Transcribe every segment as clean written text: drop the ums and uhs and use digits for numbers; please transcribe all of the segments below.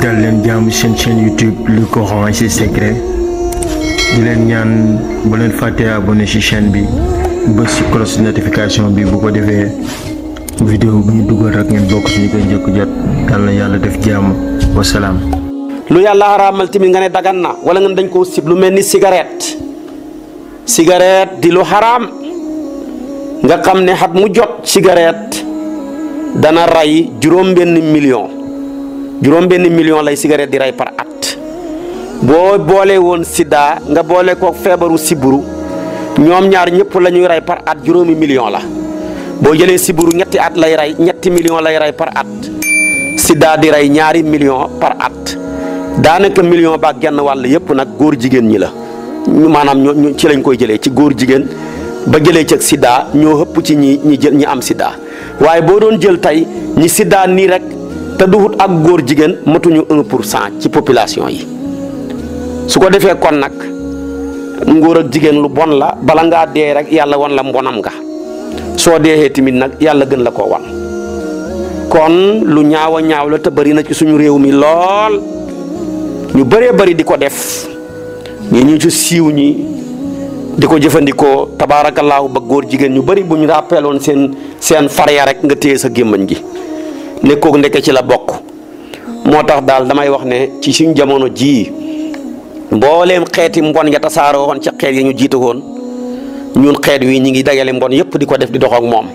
dal leen jaamu seen chaîne YouTube Le Coran et ses secrets di leen ñaan bu leen fàtte abonné ci chaîne bi bës ci cloche notification bi bu ko defee vidéo bu ñu dugal rek ngeen bokk ci ñu koy njëkk jot yal na yàlla def jàmm wa salaam. lu yàlla xaraamal tamit nga ne dagan na wala nga dañ koo sib lu mel ni cigarette di lu xaraam nga xam ne xat mu jot cigarette dana rey juróom-benn million lay cigarette di rey par at boo boole woon sida nga boole ko feebaru siburu ñoom ñaar ñëpp la ñuy rey par at juróomi million la boo jëlee siburu ñetti million lay rey par at sida di rey ñaari million par at daanaka million ba genn wàll yëpp nag góor jigéen ñi la maanaam ñu ci lañ koy jëlee ci góor jigéen ba jëlee ci sida ñoo ëpp ci ñi am sida waaye boo doon jël tey ñi sida nii rek te duhut ak góor jigéen matuñu 1% ci population yi su ko defee kon nag ngóor ak jigéen lu bon la bala ngaa dee rek yàlla wan la mbonam nga soo deexee tamit nag yàlla gën la koo wan kon lu ñaaw a ñaaw la te bari na ci suñu réew mi lool ñu bëree bari di ko def ñu ci siiw ñi di ko jëfandikoo tabaarakallaahu ba góor jigéen ñu bari bu ñu rappeeloon seen farya rek nga téye sa gémmañ gi nekkoog ndeke ci la bokk moo tax daal damay wax ne ci suñ jamono jii mbooleem xeeti mbon ya tasaaroo woon ci xeet yi ñu jiite woon ñun xeet wi ñi ngi dagale mbon yëpp di ko def di dox ak moom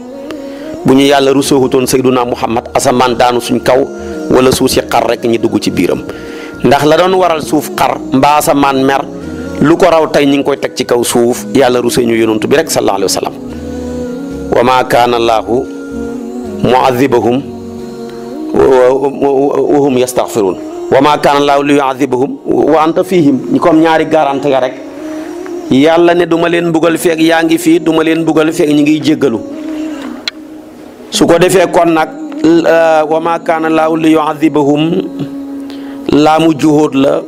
bu ñu yàlla rusoohutoon Seyduna Muhammad asamaan daanu suñ kaw wala suuf si xar rek ñi dugg ci biiram ndax la doon waral suuf xar mbaa asamaan mer lu ko raw tey ñi ngi koy teg ci kaw suuf yàlla rusee ñu yonantu bi rek sallallahu alayhi wa sallam wa maa kaana allaahu mu'adhibahum wa hum yastaghfiruun wa maa kaana allaahu li yu'adhibahum wa anta fihim ñi comme ñaari garante ya rek yàlla ne duma leen mbugal feeg yaa ngi fii duma leen mbugal feeg ñi ngiy jéggalu su ko defee kon nag wa maa kaana allaahu li yu'adhibahum laamu juhóot la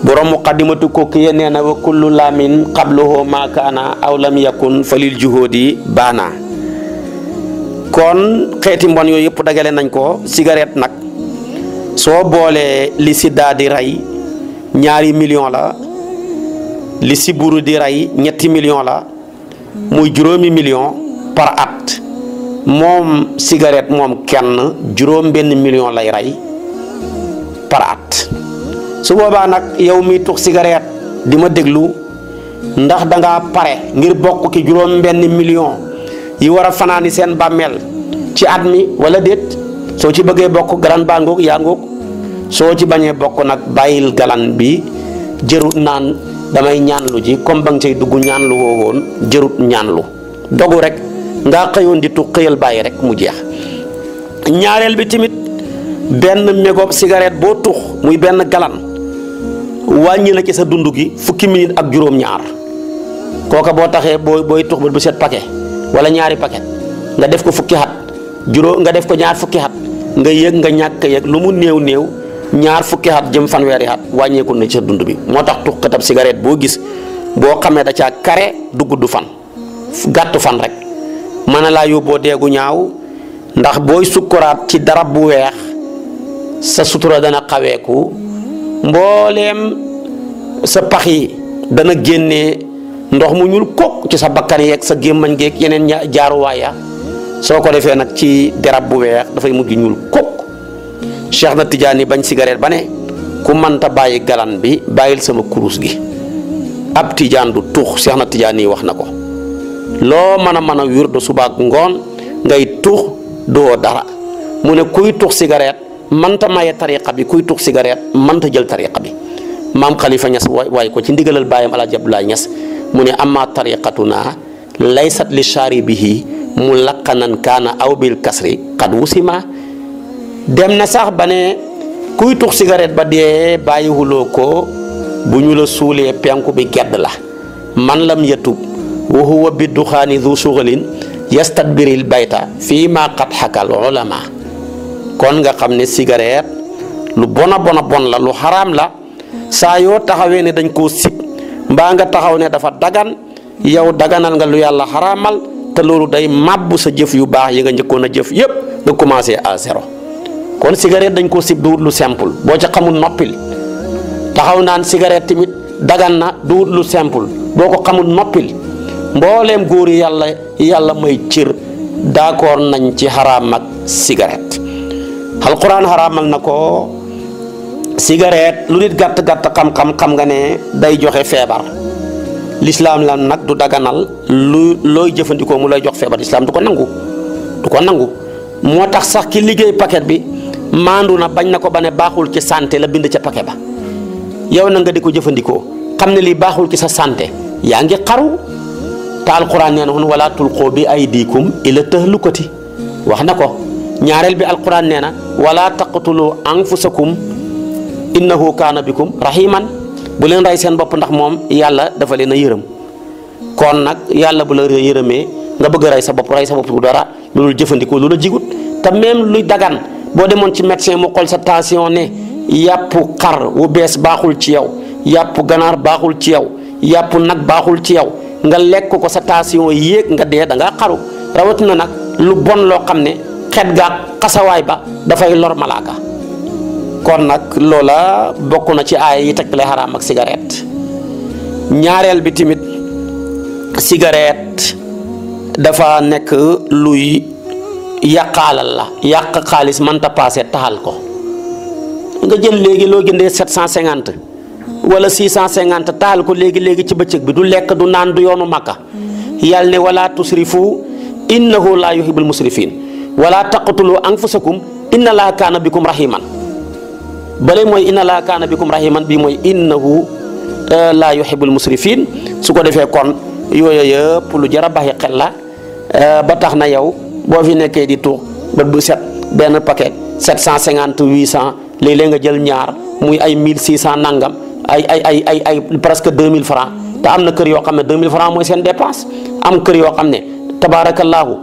borom muqaddimatu kokki nee na wa kullu laamin qabluhu maa kaana aw lam yakun falil juhóodi baana kon xeeti mbon yooyu yëpp dagale nañ ko cigarette nag soo boolee li sida di rey ñaari million la li siburu di rey ñetti million la muy juróomi million par at moom cigarette moom kenn juróom-benn million lay rey par at su boobaa nag yow mi tux cigarette di ma déglu ndax da ngaa pare ngir bokk ki juróom-benn million yi war a fanaani seen bàmmeel ci at mi wala déet soo ci bëggee bokk galan baa ngoog yaa ngoog soo ci bañee bokk nag bàyyil galan bi jërut naan damay ñaanlu ji comme ba nga cay dugg ñaanlu woowoon jërut ñaanlu dogu rek ngaa xëyoon di tux xëyal bàyyi rek mu jeex ñaareel bi tamit benn mégob cigarette boo tux muy benn galan wàññi na ci sa dund gi fukki minute ak juróom-ñaar kooka boo taxee booy tux ba bu set paquet wala ñaari paquet nga def ko fukki xat nga def ko ñaar fukki xat nga yëg nga ñàkk yëg lu mu néew ñaar fukki xat jëm fanweeri xat wàññeeku na ci sa dund bi moo tax tuxkatab cigarette boo gis boo xamee da caa kare du gudd fan gàtt fan rek mën na laa yóbboo deegu ñaaw ndax booy sukkuraat ci darab bu weex sa sutura dana xaweeku mbooleem sa pax yi dana génnee ndox mu ñuul kook ci sa bakkan yeeg sa gémmañ geeg yeneen jaaruwaay ya soo ko defee nag ci darab bu weex dafay mujj ñuul kook Cheikh na Tidiane bañ cigarette ba ne ku mënta bàyyi galan bi bàyyil sama kurus gi ab Tidiane du tux Cheikh na Tidiane wax na ko loo mën a wirdo suba ak ngoon ngay tux doo dara mu ne kuy tux cigarette mënta maye tariqa bi kuy tux cigarette mënta jël tariqa bi maam Khalifa Niass waay ko ci ndigalal baayam Alaaji Abdoulaye Niass mu ne amma tariqatuna laysat li sharibihi mulaqanan kaana aw bil kasri qad wusima dem na sax ba ne kuy tux cigarette ba dee bàyyiwuloo ko bu ñu la suulee penku bi gedd la man lam yatub wa huwa bi duxaani du sugalin yastadbiril bayta fii ma qad xakal ulama kon nga xam ne cigarette lu bona bon la lu xaraam la saa yoo taxawee ne dañ koo sib mbaa nga taxaw ne dafa dagan yow daganal nga lu yàlla xaraamal te loolu day màbbu sa jëf yu baax yi nga njëkkoon a jëf yépp nga commencé à zéro kon cigarette dañ ko sib du lu simple boo ca xamul noppil taxaw naan cigarette tamit dagan na du lu simple boo ko xamul noppil mbooleem góor yi yàlla may cër d'accord nañ ci xaraam ak cigarette alquran xaraamal na ko cigarette lu nit gàtt xam nga ne day joxe feebar l'islam la nag du daganal looy jëfandikoo mu lay jox feebar l'islam du ko nangu moo tax sax ki liggéey paquet bi maandu na bañ na ko ba ne baaxul ci santé la bind ca paquet ba yow na nga di ko jëfandikoo xam ne lii baaxul ci sa santé yaa ngi xaru te alquran nee na woon wala tulqoo bi aydikum ila tahlukati wax na ko ñaareel bi alquran nee na wala taqtulu anfusakum innahu kaana bikum rahiman bu leen rey seen bopp ndax moom yàlla dafa leen a yërëm kon nag yàlla bu la yërëmee nga bëgg a rey sa bopp bu dara loolu jëfandikoo lu la jigut te même luy dagan boo demoon ci médecin mu xool sa tension ne yàpp xar wu bees baaxul ci yow yàpp ganaar baaxul ci yow yàpp nag baaxul ci yow nga lekk ko sa tension yéeg nga dee da ngaa xaru rawatina nag lu bon loo xam ne xet gaa xasawaay ba dafay lor malaaka kon nag loola bokk na ci aay yi tegtale xaraam ak cigarette ñaareel bi tamit cigarette dafa nekk luy yàqaalal la yàq xaalis mënta paase taxal ko nga jël léegi loo jëndee 750 wala 650 taxal ko léegi ci bëccëg bi du lekk du naan du yoonu makka yàlla ne wala tusrifu innahu la yuhibbul musrifin wala taqtulu anfusakum inna laa kaana bikum rahiman bale mooy inna laa kaana bikum rahiman bi mooy innahu laa yuhibbul musrifin su ko defee kon yooyu yëpp lu jar a bàyyi xel la ba tax na yow boo fi nekkee di tuux bët bu set benn paquet 750 800 léeg-léeg nga jël ñaar muy ay 1600 nangam ay presque 2000 francs te am na kër yoo xam ne 2000 francs mooy seen dépense am kër yoo xam ne tabaarakallaahu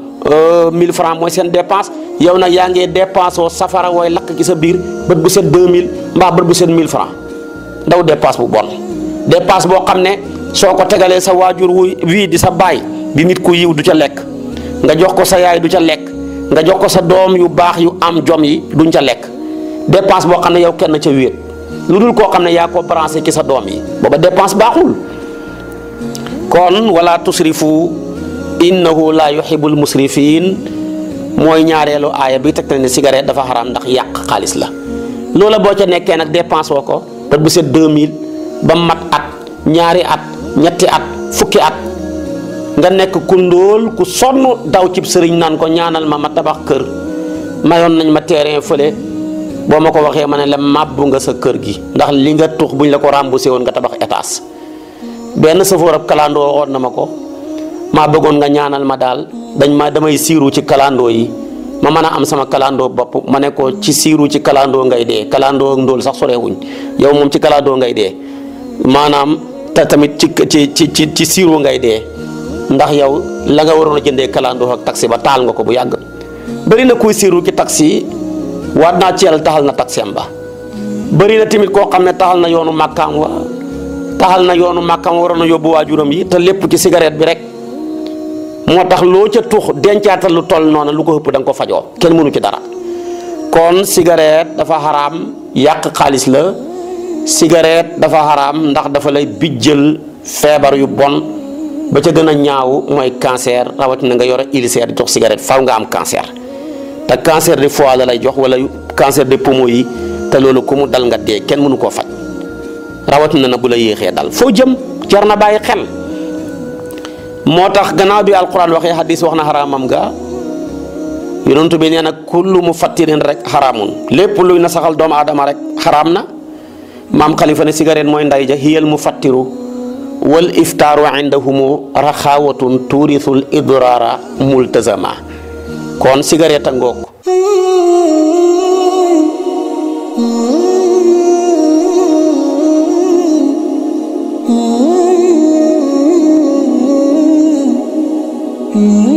1000 francs mooy seen dépense yow nag yaa ngi dépense oo safara wooy lakk ci sa biir bët bu set 2000 mbaa bët bu set 1000 francs ndaw dépense bu bon dépense boo xam ne soo ko tegalee sa waajur wii di sa baay di nit ku yiw du ca lekk nga jox ko sa yaay du ca lekk nga jox ko sa doom yu baax yu am jom yi duñ ca lekk dépense boo xam ne yow kenn ca wéet lu dul koo xam ne yaa ko branché ci sa doom yi booba dépense baaxul kon wala tusrifu innahu la yuhibbul musrifin mooy ñaareelu aaya bi teg ne cigarette dafa xaraam ndax yàq xaalis la loola boo ca nekkee nag dépense woo ko bët bu set 2000 ba mat at ñaari at ñetti at fukki at nga nekk ku ndóol ku sonn daw cib sëriñ naan ko ñaanal ma tabax kër mayoon nañ ma terrain fële boo ma ko waxee ma ne la màbbu nga sa kër gi ndax li nga tux buñ la ko remboursé woon nga tabax étage benn sëfoor ab kalandoo waxoon na ma ko maa bëggoon nga ñaanal ma daal damay siiru ci kalandoo yi ma mën a am sama kalandoo bopp ma ne ko ci siiru ci kalandoo ngay dee kalandoo ak ndóol sax sorewuñ yow moom ci kalandoo ngay dee maanaam te tamit ci siiru ngay dee ndax yow la nga waroon a jëndee kalandoo ak taxi ba taal nga ko bu yàgg bëri na kuy siiru ci taxi waat naa ci yàlla taxal na taxem ba bëri na tamit koo xam ne taxal na yoonu màkkaam waroon a yóbbu waajuram yi te lépp ci cigarette bi rek moo tax loo ca tux dencaatal lu toll noonu lu ko ëpp da nga ko fajoo kenn mënu ci dara kon cigarette dafa xaraam yàq xaalis la cigarette dafa xaraam ndax dafa lay bijjël feebar yu bon ba ca gën a ñaaw mooy cancer rawatina nga yore ulcère di jox cigarette faw nga am cancer te cancer de foie la lay jox wala cancer de poumon yi te loolu ku mu dal nga dee kenn mënu koo faj rawatina na bu la yéexee dal foo jëm jar na bàyyi xel moo tax gannaaw bi alquran waxee hadis wax na xaraamam ga yonent bi nee na kullu mufattirin rek xaraamun lépp luy na saxal doomu aadama rek xaraam na maam xalifa ne cigarette mooy nday ja hiyal mufattiru wal iftaaru indahumu raxaawatun tuurisul idraara multazama kon cigarette a ngoog Mm-hmm.